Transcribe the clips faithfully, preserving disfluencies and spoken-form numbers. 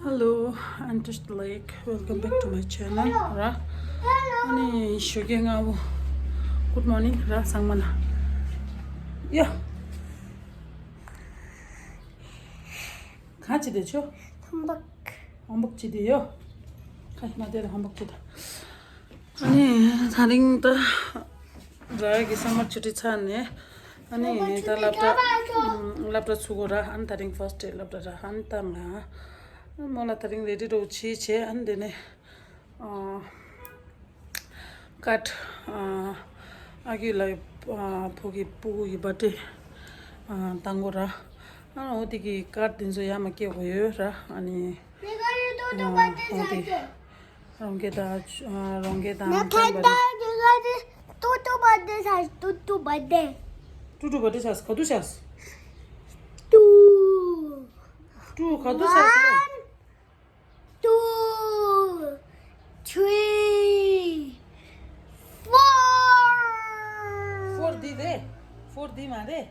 Hello, I'm just like, welcome back to my channel. ར། ཨ་ནི་ཞོགས་ཀས་སྔ་པོ། Good morning ར་ཚང་མ་ལ། ཡ། ག་ཅི་དེ་ཆོ། ཧོམ་ཝོག་ཧོམ་ཝོག་ཅི་དེ་ཡོ། ཁ་ཤས་མ་དེ་ལ་ཧོམ་ཝོག་ཅི་དེ། ཨ་ནི་ད་རིང་ད་ར་གི་སམ་མར་ཆུ་ཊི་ཚར་ནས། ཨ་ནི་ད་སློབ་གྲྭ་སློབ་གྲྭ་ཚུགས་གོ་ར། ཨ་ནི་ད་རིང་ཕར་སི་ཌེ་སློབ་གྲྭ་ར། ཨ་ནི་ད་ང་མོ་ལ་ད་རིང་རེ་ཌི་འདྲ་བོ་བྱས་བྱས། ཨ་ནི་དེ་ནས་ཨ་ཀཊ་ཨ་ཨ་ཁུ་ལ་ཨ་ཕུ་གུ་གི་སྤུ་གུ་གི་བར་ཌེ་ཨ་བཏང་གོ་ར། ཨ་འོ་དེ་གི་ཀཊ་དེ་ཚོ་ཡར་མར་སྐྱེལ་དགོས་ཡོད་ར། ཨ་ནི་ཨ་འོ་དེ་རོང་རྒྱས་དང་ཨ་རོང་རྒྱས་དང་ཁྱམས་པ་རེད། ཏུ་ཏུ་བར་ཌེ་ཆགས། ཏུ་ཏུ་བར་ཌེ། ཏུ་ཏུ་བར་ཌེ་ཆགས། ག་དུས་ཆགས། ཏུ། ཏུ་ག་དུས་ཆགས། One, two, three, four. ཕོར་འདི་རེད། ཕོར་འདི་མ་རེད།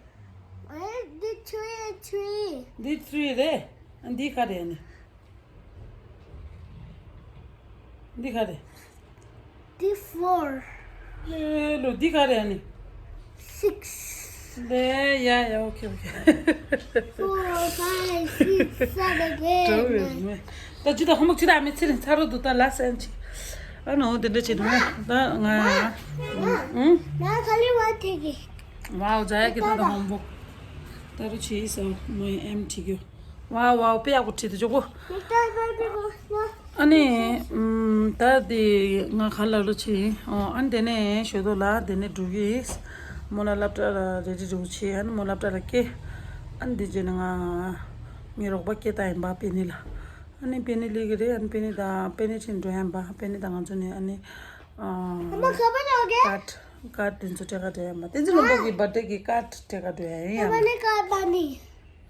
ཨེ། འདི་ཐི་རི་ཐི་རི། འདི་ཐི་རི་རེད། འདི་ག་རེད་ནི། འདི་ག་རེད། འདི་ཕོར། ཨེ་ལོ། འདི་ག་རེད་ནི། སིགས། ལེ། ཡ་ཡ། ཨོ་ཁེ་ཨོ་ཁེ། Four, five, six, seven, eight, nine. ད་ཅི་ད་ཧོམ་ཝོག་ཅི་ད་མི་ཚེ་རིང་ཚར་རོ་འདུག་ད་ལ་སན་ཅི། ཨ་ནོ་དེ་འདྲ་བྱེད་འདུག་ད་ང་ཨུ། ང་ག་ལེ་བ་ཐེ་གི། ཝའོ། ཛ་ཡ་གི་ད་ད་ཧོམ་ཝོག་ད་རུ་ཆི་ས་མོ་ཨེམ་ཐི་གི། ཝའོ་ཝའོ། དཔེ་ཡག་པོ་བྲིས་འདུག་ཅོག་པོ། ཨ་ནི་ཨམ་ད་དེ་ང་ག་ལ་ལོ་ཆི། ཨོ། ཨ་ནི་དེ་ནས་ཞོ་དོ་ལ་དེ་ནས་འགྲོ་གི། མོ་ལ་སློབ་གྲྭ་ལ་རེ་ཌི་འགྲོ་ཆི། ཨ་ནི་མོ་སློབ་གྲྭ་ལ་སྐྱེལ། ཨ་ནི་དེ་རྗེས་ནས་ང་ངའི་རོགས་པ་སྐྱེལ་ད་ཡིན་པ་པེ་ནི་ལ། ཨ་ནི་པེ་ནི་ལི་གི་རེད། ཨ་ནི་པེ་ནི་དང་པེ་ནི་ཁྲིན་འགྲོ་ཡིན་པ། པེ་ནི་དང་ང་ཚོ་ནས་ཨ་ནི་ཨ་ཀཊ་ཀཊ་དེ་ཚོ་སྤྲད་ག་འགྲོ་ཡིན་པ། བསྟན་འཛིན་ལྷུན་པོ་གི་བར་ཌེ་གི་ཀཊ་སྤྲད་ག་འགྲོ་ཡིན་ཡང་།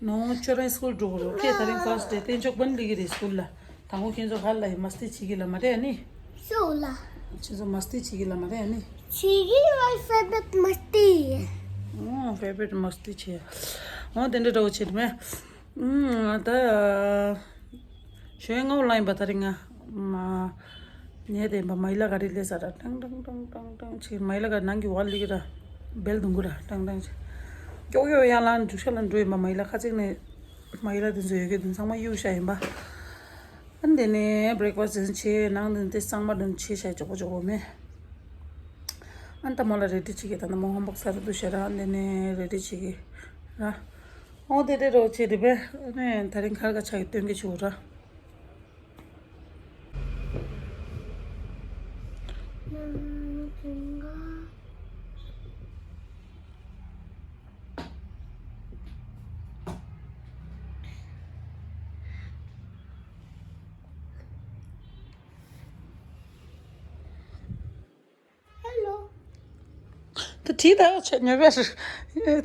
ནོ། ཁྱོད་རང་སྐུལ་འགྲོ་གི་རེད། ཁྱེད་ད་རིང་ཕར་སི་ཌེ། བསྟན་མཆོག་དཔོན་སླེབས་ཀྱི་རེད་སྐུལ་ལ། དང་པོ་ཁྱེད་ཚོ་ག་ལ་ཡིན། མ་སྟི་བྱེད་ཀྱི་ལ་མ་རེད་ཨ་ནི། སུ་ལ། ཁྱེད་ཚོ་མ་སྟི་བྱེད་ཀྱི་ལ་མ་རེད་ཨ་ནི། བྱེད་ཀྱི། My favorite མ་སྟི། ཨོ། ཕེ་ཝ་རི་ཊི་མ་སྟི་བྱེད། ཨོ་དེ་འདྲ་འདྲ་བོ་བྱེད་མེད། ཨུམ། ད་ཞོན་ངའོ་ལ་ཡིན་པ། ད་རིང་ང་མ་ཉལ་དེ་ཡིན་པ། མ་ཡི་ལ་ག་རེ་ལས་ས་ར། ཀྲང་ཀྲང་ཀྲང་ཀྲང་ཀྲང་བྱེད། མ་ཡི་ལ་ག་ནང་གི་བར་ལི་གི་ར། སྦེལ་དུང་གུ་ར་ཀྲང་ཀྲང་བྱེད། ཀྱོག་ཀྱོག་ཡང་ལ་འཇུག་ཤ་ལ་འགྲོ་ཡིན་པ། མ་ཡི་ལ་ཁ་ཅིག་ནས་མ་ཡི་ལ་དེ་ཚོ་ཡོད་གི་དེ་ཚང་མ་གཡུག་བཞག་ཡིན་པ། ཨ་ནི་དེ་ནས་བྷི་རེག་ཕ་སི་ཊི་དེ་བྱས། ནང་དེ་དེ་གཙང་མ་དེ་བྱས་བྱས་ཅོག་པོ་ཅོག་པོ་མེད། ཨ་ནི་ད་མོ་ལ་རེ་ཌི་བྱེད་ཀྱི། ད་ནི་མོ་ཧོམ་ཝོག་ས་རུ་འདུག་ཤ་ར། ཨ་ནི་དེ་ནས་རེ་ཌི་བྱེད་ཀྱི་ར། ཨོ་དེ་དེ་རོ་བྱེད་དེ་བས། ཨ་ནི་ད་རིང་ཁར་ག་ཆ་གི་སྟོན་གི་ཆུ་ར། ད་བྲིས་ད་ཆ་ཉོ་བས་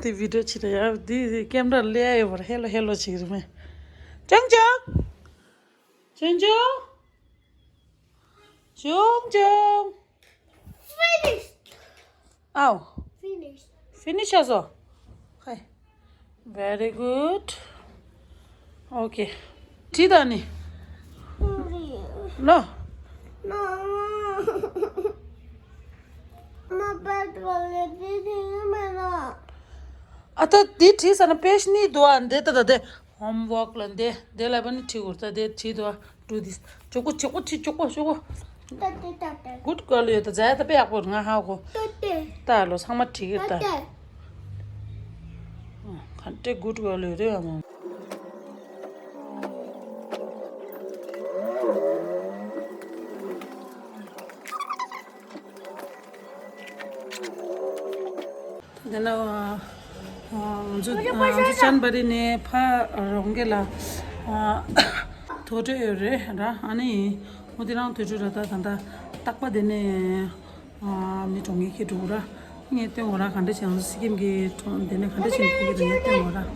དེ་བི་ཌི་ཡོ་བྱེད་ད་ཡ། དེ་ཀེམ་ར་ལས་ཡ་ཡོད་པར་ཧེ་ལོ་ཧེ་ལོ་བྱེད་རེད་མེད། ཅང་ཅང་། ཅང་ཅང་། ཅང་ཅང་། Finished. ཨའོ། Finished. ཕི་ནིཤ་ཆགས་སོ། ཧའི། Very good. Okay. བྲིས་ད་ནི། ལོ། ཨ་ད་འདི་བྲིས་ས་ན་པེ་ཇི་གཉིས་འདུག་ཨ། འདི་ད་ད་དེ་ཧོམ་ཝོག་ལ་འདི་འདི་ལ་བ་ནི་བྲིས་འུར་ད་དེ་བྲིས་འདུག་ཨ། Do this. ཅོག་པོ་ཅོག་པོ་ཅི་ཅོག་པོ་ཅོག་པོ། ཏོ་ཏེ་ཏོ་ཏེ། Good girl ཡོད་ད། ཛ་ཡ་ད་དཔེ་ཡག་པོ་ང་ཧ་གོ། ཏོ་ཏེ། ད་ལོ་ཚང་མ་བྲིས་ཀྱི་ད། ཏོ་ཏེ། ག་འདྲའི་good girl ཡོད་རེད་ཨ་མ། དེ་ན་ང་ཚོ་ང་ཚོ་ཅན་བ་རི་ནས་ཕ་རོང་གེ་ལ་དོ་གྲོས་ཡོད་རེད་ར། ཨ་ནི་འོ་དེ་རང་དོ་གྲོས་ར། ད་ད་ད་རྟག་པ་དེ་ནས་མི་གྲོངས་ངེས་ཁྱེད་འགྲོ་ར། ངས་སྟོན་འོ་ར། ག་འདྲ་བྱས་ང་ཚོ་སི་ཀིམ་གི་གྲོང་དེ་ནས་ག་འདྲ་བྱས་ནས་ཕུལ་གྱི་རེད་ངས་སྟོན་འོ་ར།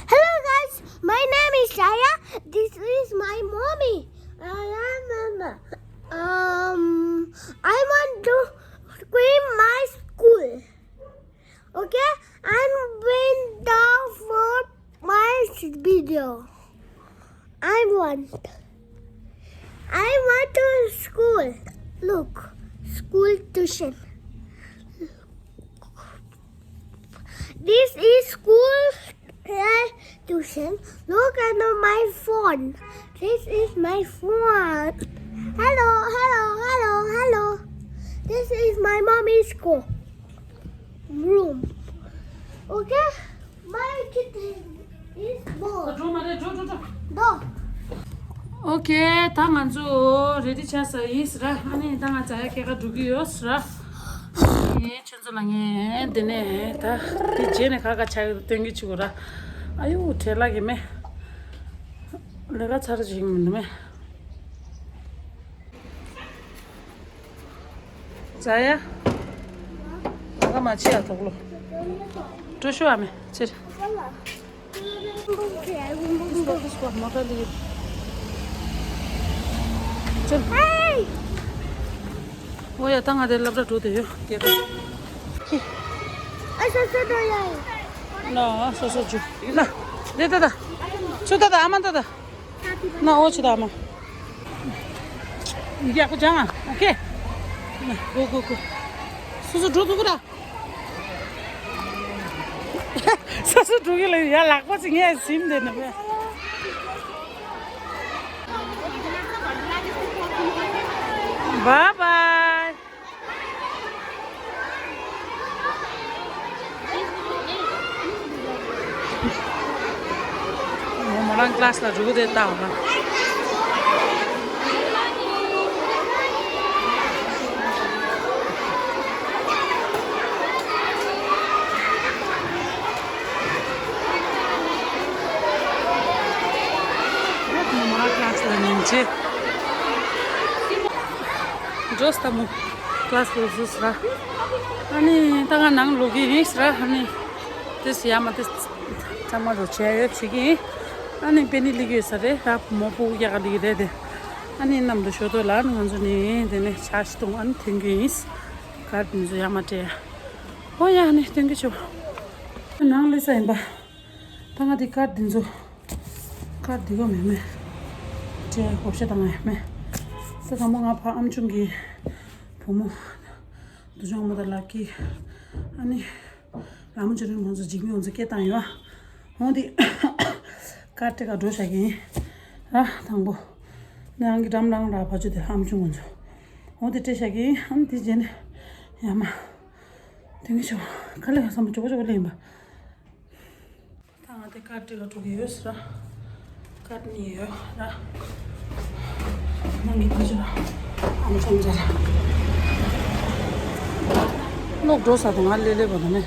Hello guys, my name is Jaya. This is my mommy. I am mama. Um, I want to clean my school. Okay, I'm going down for my video. I want. I want to school. Look, school tuition. This is school tuition. Look at my phone. This is my phone. Hello, hello, hello, hello. This is my mommy's school room. Okay? My kitten is born. འགྲོ་མ་རེད། འགྲོ་འགྲོ་འགྲོ། འགྲོ། ཨོ་ཁེ། ད་ང་ཚོ་རེ་ཌི་ཆགས་ས་ཡིན་ཟེར། ཨ་ནི་ད་ང་ཚོ་ཡ་སྐྱེལ་ག་འགྲོ་གི་ཡོད་ཟེར། ཨ་ནི་ཁྱོད་ཚོ་ལ་ངས་འདི་ནས་ད་འདི་རྗེས་ནས་ཁ་ཁ་ཆགས་ཡོད་སྟོན་གི་བྱེད་དགོས་ར། ཨ་ཡོ་བྲེལ་ལ་གི་མེ། ལས་ཀ་ཚར་ཅིག་མི་འདུག་མེ། ཛ་ཡ། ད་ག་མ་ཆེ་ཡ་ཐོག་ལོ། འགྲོ་ཤོག་ཨ་མེ་ཕྱིར། ཨོ་ཡ་ད་ང་དེ་སློབ་གྲྭ་འགྲོ་དེ་ཡོད་སྐད་གྲགས། ཨ་སོ་སོ་འགྲོ་ཡ་ཡིན། ན་སོ་སོ་འཇུ་ན་དེ་ད་ད་ཚུ་ད་ད་ཨ་མ་ད་ད། ན་ཨོ་ཆི་ད་མ། ཡ་ཁོ་ཅང་ཨ་ཨོ་ཁེ། ན་གོ་གོ་གོ། སོ་སོ་འགྲོ་ཐུབ་གི་ར། སོ་སོ་འགྲོ་གི་ལ་ཡ་ལག་པ་ཅིག་ངས་ཟིན་དེ་ནི་བས། Bye bye. མོ་མོ་རང་ཀླ་སི་ལ་འགྲོ་གི་རེད་ད་འོ་ན། མོ་མོ་རང་ཀླ་སི་ལ་ཉིན་བྱེད། འགྲོ་སྟ་མོ། ཀླ་སི་ལ་བཟོས་ར། ཨ་ནི་ད་ང་ནང་ལོག་གི་ཡིན་ར། ཨ་ནི་དེ་སི་ཡ་མ་དེ་ཚང་མ་རོ་བྱས་ཡོད་བྱེད་ཀྱི་ཡིན། ཨ་ནི་པེ་ནི་ལི་གི་ཡོད་ས་རེད་ར། མོ་པུ་ཡ་ག་ལི་གི་རེད་དེ། ཨ་ནི་གནམ་དུ་ཞོ་ཏོ་ལ་ང་ཚོ་ནི་དེ་ནས་ཆ་ཞིག་གཏོང་ཨ་ནི་ཐོན་གྱི་ཡིན། གར་དེ་ཚོ་ཡ་མ་སྤྲད། ཨོ་ཡ་ནི་སྟོན་གི་ཆུ། ནང་ལས་ས་ཡིན་པ། ད་ང་དེ་ཀར་འདི་ཚོ། ཀར་འདི་གོ་མེད་མེད། ཅེ་བགོ་བཤའ་བཏང་ཡ་མེད། ད་དང་པོ་ང་ཕ་ཨམ་ཆུང་གི་བུ་མོ། དུ་ཆུང་མོ་དང་ལག་གི། ཨ་ནི། ལ་མོ་ཆུ་རིང་ཁོང་ཚོ་འཇིགས་མེད་ཁོང་ཚོ་སྐད་བཏང་ཡོད། འོང་དེ། ཀར་སྤྲད་ག་འགྲོ་བཞག་གི་ཡིན། ར་དང་པོ། ནང་གི་འགྲམ་ལང་ར་ཕ་ཆུ་དེ་ཨམ་ཆུང་ཁོང་ཚོ། འོང་དེ་སྤྲད་བཞག་གི་ཡིན་ཨམ་དེ་རྗེས་ནས། ཡ་མ། དེང་གི་ཆུ། ཁ་ལས་ཁ་སམ་པོ་ཅོ་གོ་ཅོ་གོ་ལེན་པ། ད་ང་དེ་ཀར་སྤྲད་ག་འགྲོ་གི་ཡོད་ཟེར། ཀར་གཉིས་ཡོད་ར། ནང་གི་ཕ་ཆུ་ར། ཨམ་ཆུང་ཟེར། ལོག་འགྲོ་ས་དང་ང་ལེ་ལེ་བ་དང་ནས།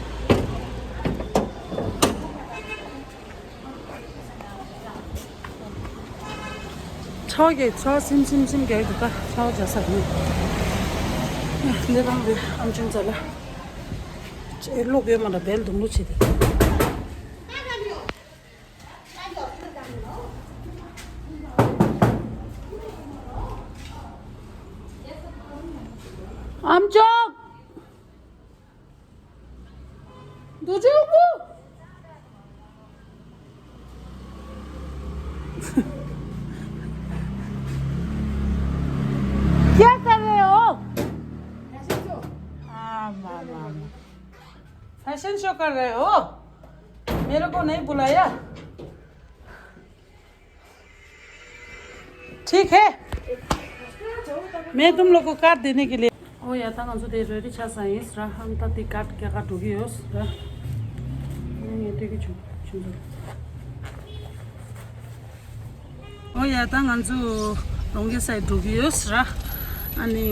ཚ་བ་གི་ཚ་བ་སིམ་སིམ་སིམ་རྒྱག་གི་འདུག་ག་ཚ་བ་རྒྱག་ས་དང་། འདི་རང་རེད་ཨམ་ཆུང་ཟེར་ལ། ཅེ་ལོག་ཡོད་མ་འདྲ་བལ་དུང་ལོ་ཆེ་དེ། ཨམ་ཅོག་འདུ་ཆུ་བུ། क्या कर रहे हो? हाँ, माँ, माँ, माँ। Fashion show कर रहे हो? मेरे को नहीं बुलाया? ठीक है। मैं तुम लोग को कार्ड देने के लिए। ཨོ་ཡ་ད་ང་ཚོ་དེ་རེ་ཌི་ཆགས་ས་ཡིན་ཟེར། ཨང་ད་དེ་ཀར་རྒྱག་ག་འགྲོ་གི་ཡོད་ཟེར། ངས་སྟོན་གི་བྱུང་བྱུང་ཟེར། ཨོ་ཡ་ད་ང་ཚོ་རོང་གེ་སའིཌ་འགྲོ་གི་ཡོད་ཟེར། ཨ་ནི་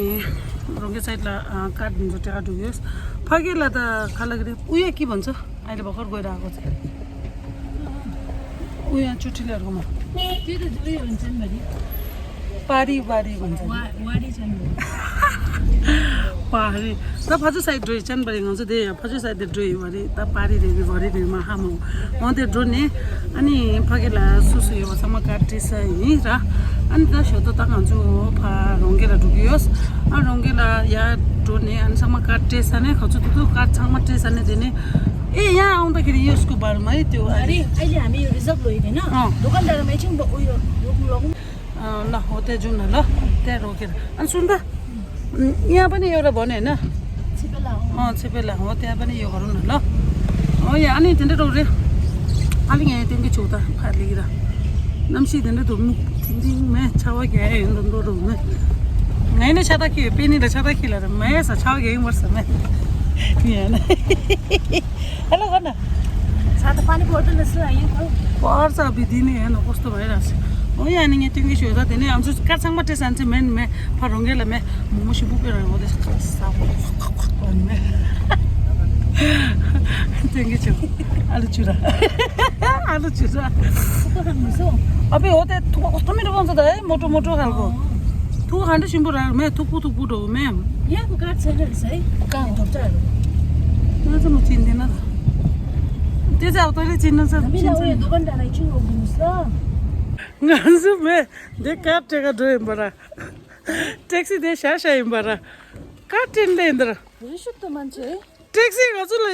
རོང་གེ་སའིཌ་ལ་ཨ་ཀར་འདི་ཚོ་སྤྲད་ག་འགྲོ་གི་ཡོད། ཕ་གི་ལ་ད་ག་ལ་གི་རེད། ཨུ་ཡ་ཀི་བན་ཚོ། ཨ་ལེ་བ་ཁར་གོ་ར་གོ་ཚེ། ཨུ་ཡ་ཆུ་ཁྲི་ལ་རོ་མ། དེ་དུ་དུ་ཡོད་ཅན་མ་རེད། པ་རི་པ་རི་བན་ཚོ། ཝ་ཝ་རི་ཅན་མ་རེད། པ་རི། ད་ཕ་ཚོ་སའིཌ་འགྲོ་ཡི་ཅན་པ་རི་ང་ཚོ་དེ་ཡ་ཕ་ཚོ་སའིཌ་དེ་འགྲོ་ཡི་བ་རི། ད་པ་རི་རེད་བ་རི་རེད་མ་ཧ་མོ། འོ་དེ་འགྲོ་ནས་ཨ་ནི་ཕ་གི་ལ་སུ་སུ་ཡོད་པ་ཚང་མ་ཀར་སྤྲད་ས་ཡིན་ར། ཨ་ནི་ད་ཞོ་ཏོ་ད་ང་ཚོ་ཕ་རོང་གེ་ལ་འགྲོ་གི་ཡོད། ཨ་རོང་གེ་ལ་ཡ་འགྲོ་ནས་ཨ་ནི་ཚང་མ་ཀར་སྤྲད་ས་ནས་ཁ་ཚོ་ཏུ་ཏུ་ཀར་ཚང་མ་སྤྲད་ས་ནས་དེ་ནས་ཨེ་ཡ་ཨང་ད་ཁི་རི་ཡོད་སྐུ་པར་མ་ཡི་ཏེ་ཨ་རི་ཨ་ལི་ཨ་མི་ཡོད་རི་ཛབ་ལོ་ཡི་དེ་ན་ཨ་དུ་ཀན་དར་མེ་ཆིང་པོ་ཨུ་ཡོད་ཡོད་ལོག་ཨ་ལ་ཧོ་ཏེ་ཇུ་ན་ལ་ཏེ་རོ་ཀེ་ཨ་སུན་ད་ཡ་པ་ནི་ཡོད་ར་བོ་ནེ་ན། ཚེ་འཕེལ་ལགས། ཨོ་ཚེ་འཕེལ་ལགས། ཨོ་དེ་ཨ་ཕ་ནི་ཡོད་ག་རུ་ན་ལོ། ཨོ་ཡ་ཨ་ནི་དེ་འདྲ་རོགས་རེད། ཨ་ལི་ངས་ཏན་གི་ཆུ་ད་ཕ་ལི་ར། གནམ་གཤིས་དེ་འདྲ་འདུག་མི་ཐིང་ཐིང་མེ་ཆར་པ་རྒྱག་ཡ་ཡོད་འདུག་འགྲོ་འགྲོ་མེ། ངས་ནི་ཆར་པ་ཁྱེར་ཡོད་པེ་ནི་ལ་ཆར་པ་ཁྱེར་ལ་ར་མེ་ས་ཆར་པ་རྒྱག་ཡིན་བར་ས་མེ། ཡ་ན། ཧེ་ལོ་ག་ན། ས་ད་པ་ནི་བོ་ཏལ་ལ་སི་ལ་ཡིན་ཁོ། པར་ས་བི་དི་ནི་ཡ་ན་ཀོ་སྟོ་བའི་ར་སི། ཨོ་ཡ་ནི་ངས་ཏན་གི་ཆུ་ད་དེ་ནི་ཨམ་ཆུ་ཀར་ཚང་མ་སྤྲད་ས་ཨམ་ཆུ་མེ་ནི་མེ། ཕ་རོང་གེ་ལ་མེ། མོ་མོ་ཞིམ་པོ་པེ་ར་ཡོད་དེ་ཁ་ས་ཁོ་ཁོ་ཁོ་ཁོ་མེ། ཏན་གི་ཆུ། ཨ་ལུ་ཆུ་ར། ཨ་ལུ་ཆུ་ར། ཁོ་ཁ་མི་སོ། ཨ་པེ་འོ་དེ་ཐུག་པ་ཐོ་མི་ར་བོང་ཚོ་ད་ཨེ་མོ་ཊ་མོ་ཊ་ཧལ་གོ། ཐུག་ཧན་ཏུ་ཞིམ་པོ་ར་མེ་ཐུག་པོ་ཐུག་པོ་འགྲོ་མེ། ཡ་ཁོ་ཀར་ཚེ་རེ་སའི་ཀ་ཐོབ་ཅག་ར། ང་ཚོ་མ་ཅིན་དེ་ན། དེ་ཚ་འོ་ཏོ་རེ་ཅིན་ན་ཚ་ཅིན་ཚ། ང་ཚོ་མེ་འདི་ཀར་སྤྲད་ག་འགྲོ་ཡིན་པ་ར། ཊེག་སི་དེ་ཤ་ཤ་ཡིན་པ་ར། ཀ་ཏྲིན་ལེ་འདིར། རི་ཤུ་ཏུ་མན་ཆེ། ཊེག་སི་ང་ཚོ་ལ་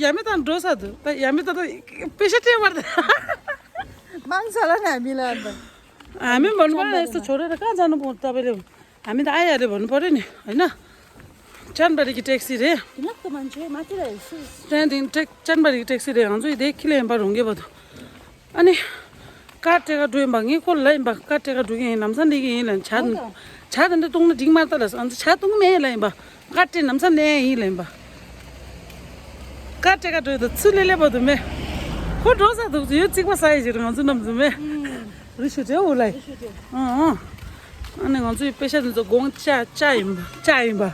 ཡ་མེ་དང་འགྲོ་ས་འདུག་ད་ཡ་མེ་ད་ད་པེ་ཤ་སྤྲད་པར་ད། མང་ས་ལ་ན་མི་ལ་འདི། ཨ་མི་མོན་པ་ལ་སུ་ཆོ་རེ་ད་ག་ཚ་ནུ་པོ་ད་པེ་རེ། ཨ་མི་ད་ཨ་ཡ་རེ་བོན་པོ་རེ་ནི་ཨ་ན། ཅན་པ་རི་གི་ཊེག་སི་རེ། ཏི་ནག་ཏུ་མན་ཆེ་མ་ཏི་ར་ཡི་སུ། ཏན་ཏིང་ཊེག་ཅན་པ་རི་གི་ཊེག་སི་རེ་ང་ཚོ་ཡི་དེ་ཁི་ལེ་ཡིན་པ་རུང་གེ་བ་དུ། ཨ་ནི། ཀར་སྤྲད་ག་འགྲོ་ཡིན་པ་ངས་ཁོ་ལ་ཡིན་པ་ཀར་སྤྲད་ག་འགྲོ་གི་ཡིན་ལམ་སང་འདི་གི་ཡིན་ལ་ཇ། ཧོ་ད། ཇ་དེ་འདྲ་བཏུང་ན་འགྲིག་མ་ད་ལ་ང་ཚོ་ཇ་བཏུང་མེད་ལ་ཡིན་པ། ཀར་སྤྲད་ལམ་སང་ནས་ཡིན་ལ་ཡིན་པ། ཀར་སྤྲད་ག་འགྲོ་ཡི་ད་ཚུ་ལེ་ལེ་བ་དུ་མེ། ཁོ་འགྲོ་ས་འདུག་ཡོད་རྩིག་པ་ས་ཡི་ཞིག་ང་ཚོ་རྣམས་ཚོ་མེ། རི་ཤུ་ཏེ་འུ་ལ་ཡི། ཨང་ཨང་། ཨ་ནི་ང་ཚོའི་པེ་ཤ་འདི་ཚོ་དགོང་ཅ་ཅ་ཡིན་པ་ཅ་ཡིན་པ།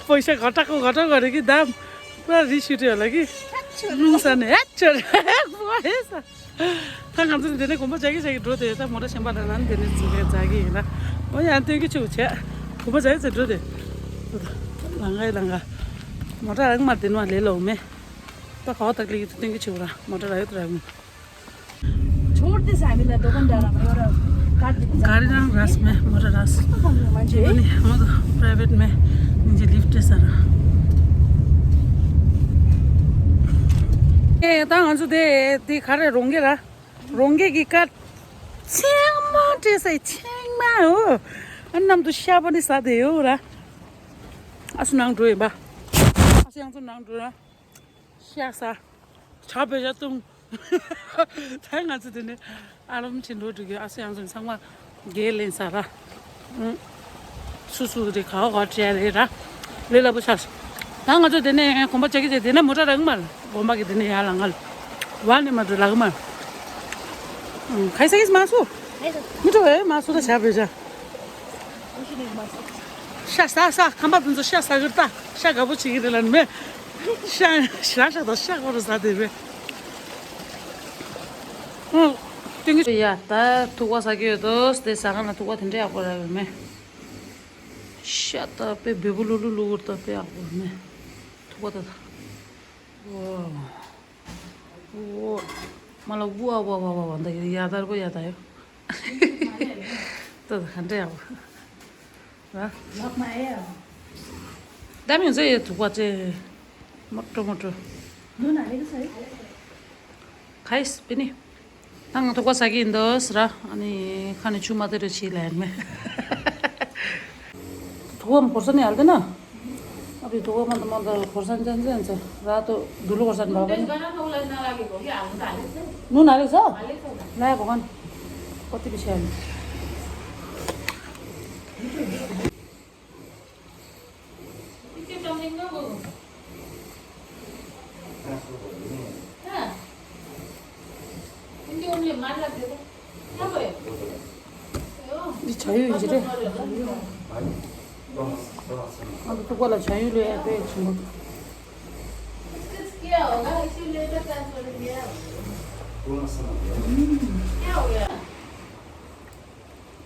པེ་ཤ་ག་ཏྲག་གོ་ག་ཏྲག་ག་རེ་གི་དམ། པ་རི་ཤུ་ཏེ་ལ་གི། རླུང་ས་ནས་ཨ་ཅོ་རེ་པོ་ཧེ་ས། ད་ང་ཚོ་འདི་ནས་གོམ་པ་རྒྱག་གི་རྒྱག་གི་འགྲོ་དེ་ད་མོ་ཊ་གཞན་པ་ལ་ལན་དེ་ནས་འཛུལ་གི་རྒྱག་གི་ཡིན་ལ། འོ་ཡང་སྟོན་གི་ཆུ་བྱས། གོམ་པ་རྒྱག་གི་འགྲོ་དེ། ལང་ག་ལང་ག་མོ་ཊ་རང་མ་དེ་ནས་ལས་ལོ་མེ། ད་ག་བ་ད་གླིག་གི་སྟོན་གི་ཆུ་ར་མོ་ཊ་ར་ཡོད་ར་མེ། छोड़ दे सामी ला दुकानदार हम और काट दे गाड़ी रंग रस में मोटर रस। तो हम लोग मंजे नी हो तो प्राइवेट में निजे लिफ्ट है सारा। ཨེ་ད་ང་ཚོ་དེ་དེ་ག་རེ་རོང་གེ་ར། རོང་གེ་གི་ཀ། ཚང་མ་སྤྲད་ས་ཡི་ཚང་མ་འོ། ཨ་གནམ་དུ་ཤ་པ་ནི་ཟ་དེ་ཡོད་ར། ཨ་སུ་ནང་འགྲོ་ཡིན་པ། ཨ་སུ་ཡང་ཚོ་ནང་འགྲོ་ར། ཤ་ཟ། ཇ་བོད་ཇ་བཏུང་། ད་ང་ཚོ་དེ་ནས་ཨ་རོམ་ཆེན་འགྲོ་འགྲོ་གི་ཨ་སུ་ཡང་ཚོ་ཚང་མ་རྒྱལ་ལེན་ས་ར། སུ་སུ་རེ་ག་བ་ག་བྲལ་རེ་ར། ལས་སླ་པོ་ཆགས། ད་ང་ཚོ་དེ་ནས་གོམ་པ་ཆག་གི་ཆེ་དེ་ནས་མོ་ཊ་རག་མ་ར། གོམ་པ་གི་དེ་ནས་ཡར་ལ་ང་ལ་བ་ནས་མ་འགྲོ་ལག་མ། ཁ་ས་གིས་མ་སུ། མི་འགྲོ་བས་མ་སུ་ད་ཇ་བོད་ཇ། ཤ་ཟ་ཟ་ཁམས་པ་དེ་ཚོ་ཤ་ཟ་གི་རེད་ད། ཤ་དགའ་པོ་བྱེད་ཀྱི་རེད་ལ་ནི་མེད། ཤ་ཤ་ཤ་དང་ཤ་སྐོར་ཟ་དེ་བས། ཨུ། སྟོན་གི་ཡ་ད་ཐུག་པ་ཟ་གི་ཡོད་དོ། དེ་ཟ་ཁང་ལ་ཐུག་པ་དེ་འདྲ་ཡག་པོ་རག་ཡོད་མེད། ཤ་ད་དཔེ་འབེལ་པོ་ལུ་ལུ་ལུ་གུར་ད་དཔེ་ཡག་པོ་མེད། ཐུག་པ་ད་ད། ཨོ། ཨོ། མ་ལ་ཝ་ཝ་ཝ་ཝ་ཝ་འདི་ཡ་དར་གོ་ཡ་ད་ཡོ། ད་ད་ག་འདྲ་ཡག་པོ། ར། ལག་མ་ཨེ་ཡ། ད་མི་ཚོ་ཡ་ཐུག་པ་ཅེ། མོ་ཏོ་མོ་ཏོ། ནུ་ན་རེ་གི་ས་ཡོ། ཁའིས་པི་ནི། ད་ང་ཐུག་པ་ཟ་གི་ཡིན་འདུག་ཟེར་ར། ཨ་ནི་ཁ་ནས་ཆུ་མ་དེ་རུ་ཕྱིས་ལ་ཡིན་མེད། ཐུག་པ་མ་གོར་ས་ནས་ཡར་དེ་ན། ཨ་བི་ཐུག་པ་མ་དུ་མ་དུ་གོར་ས་ནས་ཙན་ཙན་ཙན་ར་ཏོ་དུ་ལུ་གོར་ས་ནས་བ་བ་ནི། ནུ་ན་ལེགས་ས། ལ་ཡ་གོ་ག་ནི། ཨོ་ཏི་བི་ཤ་ནི། འདི་བྱ་ཡུལ་ཡིན་གྱི་རེད། ང་ཚོ་ཐུག་པ་ལ་བྱ་ཡུལ་ལས་ཨ་ཕའི་ཆེན་པོ།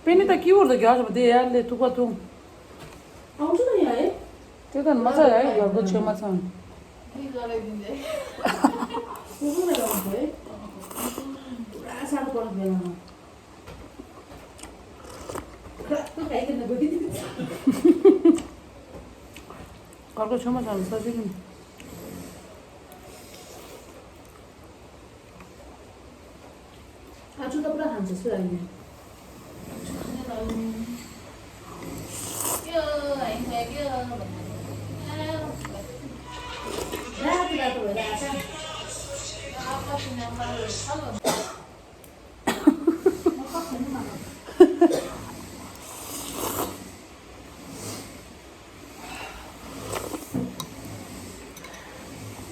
པེ་ནི་ད་ཀི་ཝར་ད་རྒྱག་བཞག་པ་དེ་ཡར་ལས་ཐུག་པ་འཐུང་། ཨང་ཅི་ན་ཡ་ཨེ། དེ་ད་མ་ཚ་ཡ་ཨེ་གར་གོ་ཆེ་མ་ཚང་། ཁུ་ཁུ་ན་ཡ་མ་ཚ་ཨེ། ར་ས་ར་པོ་ར་བེ་ན། ར་ཏུ་ཁའི་ཀི་ན་གོ་དི་དི། གར་གོ་ཆེ་མ་ཚང་ས་ཞིག་ཡིན། ཨ་ཅུ་ད་པུ་ར་ཧན་ཅི་སུ་ཨ་ནི།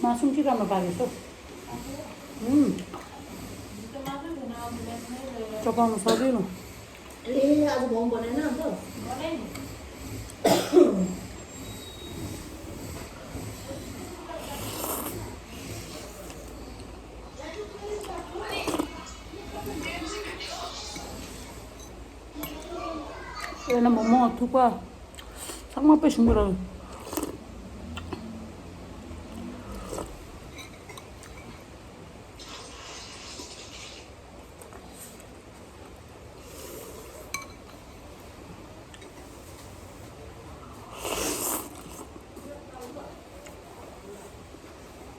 མ་སུམ་ཅི་ཀ་མ་པ་རེད་སོ། ཨུམ། ཅོ་པ་མ་ས་རེད་ནོ། ལེ་ཨ་ཟུ་བོང་བོ་ནས་ན་འདོ། ཨེ་ན་མོ་མོ་ཐུག་པ། ཚང་མ་དཔེ་ཞིམ་པོ་རེད།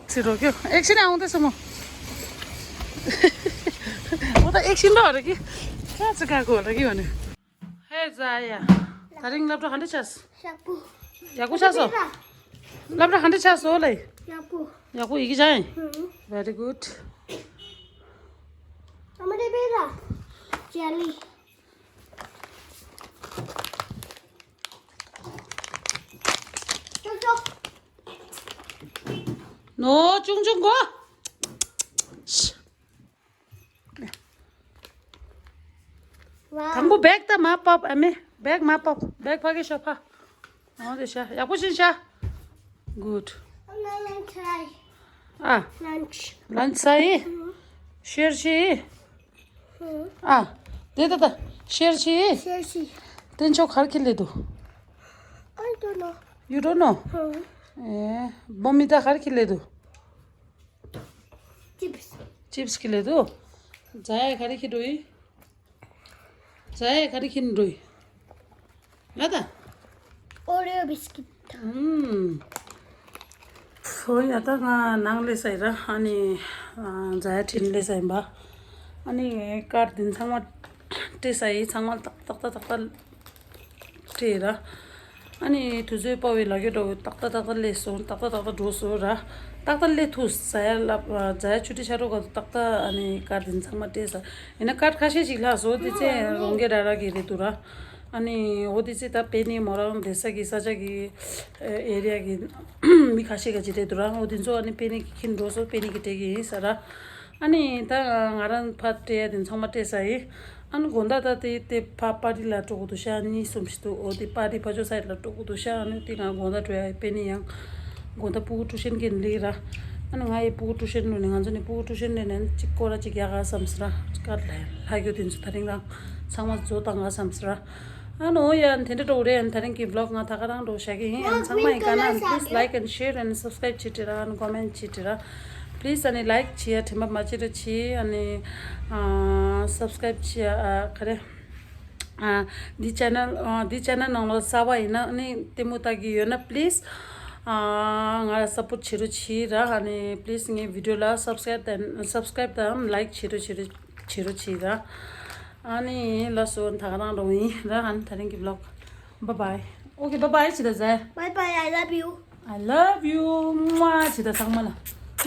སི་རོ་ཀྱོ་ཨེག་ཤན་ཨང་དེ་སོ་མོ། ཨོ་ད་ཨེག་ཤན་ལོ་རེ་ཀི། ཁ་ཚི་ཁ་གོ་རེ་ཀི་ཡོ་ནི། ཧེ་ཛ་ཡ། ད་རིང་སློབ་གྲྭ་ག་འདྲ་ཆགས། ཡག་པོ། ཡག་པོ་ཆགས་སོ། སློབ་གྲྭ་ག་འདྲ་ཆགས་སོ་ལེ། ཡག་པོ། ཡག་པོ་ཡི་གེ་ཆགས་ཡིན། ཧུམ། Very good། ཨ་མ་རེ་བེ་ར། ཇེ་ལི། ཅོག་ཅོག། ནོ་ཅུང་ཅུང་གོ། ཝའོ། དང་པོ་བེག་ད་མ་ཕབ་ཨ་མེ། བེག་མ་ཕབ། བེག་ཕ་གི་ཤོ་ཕ། འོ་དེ་ཤ་ཡག་པོ་ཞིག་ཤ། Good། ཨ། Lunch། Lunch ས་ཡི། ཤེར་ཤི། ཨ། དེ་ད་ད། ཤེར་ཤི། ཤེར་ཤི། དེ་ཆོ་གར་ཁི་ལེ་དུ། I don't know. You don't know? ཨེ། བོ་མི་ད་གར་ཁི་ལེ་དུ། Chips. Chips ཁི་ལེ་དུ། ཛ་ཡ་ག་རེ་ཁི་འགྲོ་ཡི། ཛ་ཡ་ག་རེ་ཁི་འགྲོ་ཡི། ང་ད། Oreo biscuit. ཨུམ། ཁོ་ཡ་ད་ང་ནང་སླེབས་ས་ཡིན་ར། ཨ་ནི་ཨ་རྫ་ཡ་ཁྲིན་སླེབས་ས་ཡིན་པ། ཨ་ནི་ཀར་འདི་ཚང་མ་སྤྲད་ས་ཡིན། ཚང་མ་ཏག་ཏག་ཏག་ཏག་སྤྲད་ར། ཨ་ནི་དུས་ཚོད་སྤོ་བའི་ལ་རྒྱོ་འགྲོ་ཏག་ཏག་ཏག་ཏག་སླེབས་སོང་། ཏག་ཏག་ཏག་ཏག་འགྲོ་སོང་ར། ཏག་ཏག་སླེབས་ཐུབ་ས་ཡ་ལབ། རྫ་ཡ་ཆུ་ཁྲི་ཤ་རོ་ག་ཏག་ཏག་ཨ་ནི་ཀར་འདི་ཚང་མ་སྤྲད་ས་ཡིན་ན། ཀར་ཁ་ཤས་ཤིག་ལྷག་སོང་། དེ་ཚེ་རོང་གེ་ར་ར་གི་རེད་འདུག་ར། ཨ་ནི་འོ་དེ་ཚེ་ད་པེ་ནེ་མོ་རང་བསྡད་ས་གི་ས་ཆ་གི་ཨེ་རི་ཡ་གི་མི་ཁ་ཤས་ཀྱིས་སྤྲད་འདུག་ར། འོ་དེ་ཚོ་ཨ་ནི་པེ་ནེ་གི་ཁྱེར་འགྲོ་སོང་། པེ་ནེ་གིས་སྤྲད་ཀྱི་ཡིན་ས་ར། ཨ་ནི་ད་ང་རང་ཕར་སྤྲད་ཡ་དེ་ཚང་མ་སྤྲད་ས་ཡིན། ཨ་ནི་དགོང་དག་ད་དེ་དེ་ཕ་པར་ཊི་ལ་འགྲོ་དགོས་འདུག་ཤག་གཉིས་གསུམ་ཞིག་འདུག་འོ་དེ་པར་ཊི་ཕ་ཇོ་སའིཌ་ལ་འགྲོ་དགོས་འདུག་ཤག་ཨ་ནི་དེ་ང་དགོང་དག་འགྲོ་ཡ་ཡིན། པེ་ནེ་ཡང་དགོང་དག་སྤུ་གུ་ཊུ་ཤན་གྱི་ལི་ར། ཨ་ནི་ང་ཡི་སྤུ་གུ་ཊུ་ཤན་ལོ་ནི་ང་ཚོ་ནི་སྤུ་གུ་ཊུ་ཤན་ལས་ནས་གཅིག་སྐོར་ར་གཅིག་རྒྱག་ག་བསམ་སི་ར། ཀར་ལ་ལྷ་རྒྱུ་དེ་ཚོ་ད་རིང་རང་ཚང་མ་བཟོ་བཏང་ག་བསམ་སི་ར། ཨ་ནོ་ཡ་དེ་འདྲ་འགྲོ་རེད། ཨ་ནི་ད་རིང་གི་བི་ལོག་ང་ད་ག་རང་འགྲོ་བཞག་གི་ཡིན། ཨ་ནི་ཚང་མ་ཡིན་ག་ན་please like and share and subscribe བྱེད་དྲི་ར། ཨ་ནི་ཀོ་མེན་བྱེད་དྲི་ར། please ཨ་ནི་ལའིཀ་བྱེད་ཡ་དྲན་པ་མ་བརྗེད་ར་བྱེད། ཨ་ནི་ཨ་སབ་སི་ཀ་རའིབ་བྱེད་ཡ་ཨ་ག་རེ། ཨ་འདི་ཆེ་ནལ་ཨ་འདི་ཆེ་ནལ་ནང་ལ་གསར་པ་ཡིན་ན་ཨ་ནི་ལྟད་མོ་ལྟ་གི་ཡོད་ན་please ཨ་ང་ལ་སབ་པོར་བྱེད་རོགས་བྱེད་ར། ཨ་ནི་please ངའི་བི་ཌིའོ་ལ་སབ་སི་ཀ་རའིབ་དང་སབ་སི་ཀ་རའིབ་དང་ལའིཀ་བྱེད་རོགས་བྱེད་རོགས་བྱེད་རོགས་བྱེད་ར། ཨ་ནི་ལགས་སོ། ད་ག་རང་འགྲོ་ཡིན་ར། ཨ་ནི་ད་རིང་གི་བི་ལོག Bye bye. Okay, bye bye བྱེད་ད་ཟེར། Bye bye, I love you. I love you. མ་བྱེད་ད་ཚང་མ་ལ།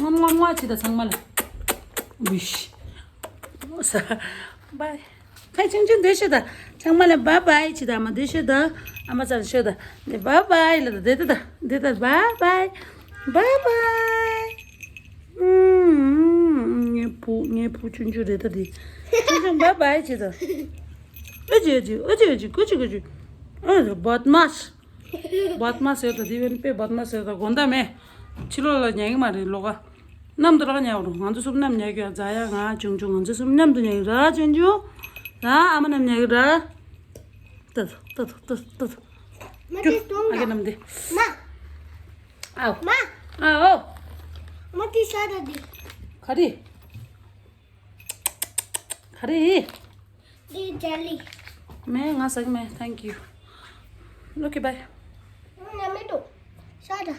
མ་མ་མ་བྱེད་ད་ཚང་མ་ལ། Wish. Bye. ཁ་ཆུང་ཆུང་འདི་ཤོད་ད། ཚང་མ་ལ་bye bye བྱེད་ད། མ་འདི་ཤོད་ད། ཨ་མ་ཚ་ལ་ཤོད་ད། འདི་bye bye ལ་ད། འདི་ད་ད། འདི་ད་bye bye. Bye bye. ངའི་བུ་ངའི་བུ་ཆུང་ཆུང་རེད་ད། འདི་ཆུང་ཆུང་bye bye བྱེད་ད། ཨ་ཅེ་ཨ་ཅེ་ཨ་ཅེ་ཨ་ཅེ་ཀུ་ཅི་ཀུ་ཅི། ཨ་བད་མཱས། བད་མཱས་ཡོད་ད། དེ་བས་དཔེ་བད་མཱས་ཡོད་ད། དགོང་དག་མེད། ཕྱི་ལོགས་ལ་ཉལ་གི་མ་རེད་ལོ་ག་མཉམ་དུ་རག་ཉལ་བ་རུང་། ང་ཚོ་གསུམ་མཉམ་ཉལ་གི་ཡ། རྫ་ཡ་ང་ཆུང་ཆུང་ང་ཚོ་གསུམ་མཉམ་དུ་ཉལ་གི་ར། ཆུང་ཆུང་ར། ཨ་མ་མཉམ་ཉལ་གི་ར། ཏ་ཏ་ཏ་ཏ་ཏ། མ་ཏི་སྟོང་ཨ་གེ་ད་ནམ་དེ། མ། ཨའོ། མ། ཨའོ། མ་ཏི་ཤ་ད་དི། ག་རེ། ག་རེ། འདི་ཇེ་ལི། མེད། ང་ཟ་གི་མེད། Thank you. Okay, bye. ང་མི་འདུག་ཤ་ད།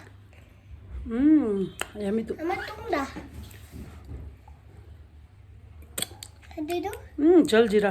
ཨུམ། ཡ་མི་འདུག་ཨ་མ་བཏུང་ད། འདི་འདུག་ཨུམ། ཇལ་ཇི་ར།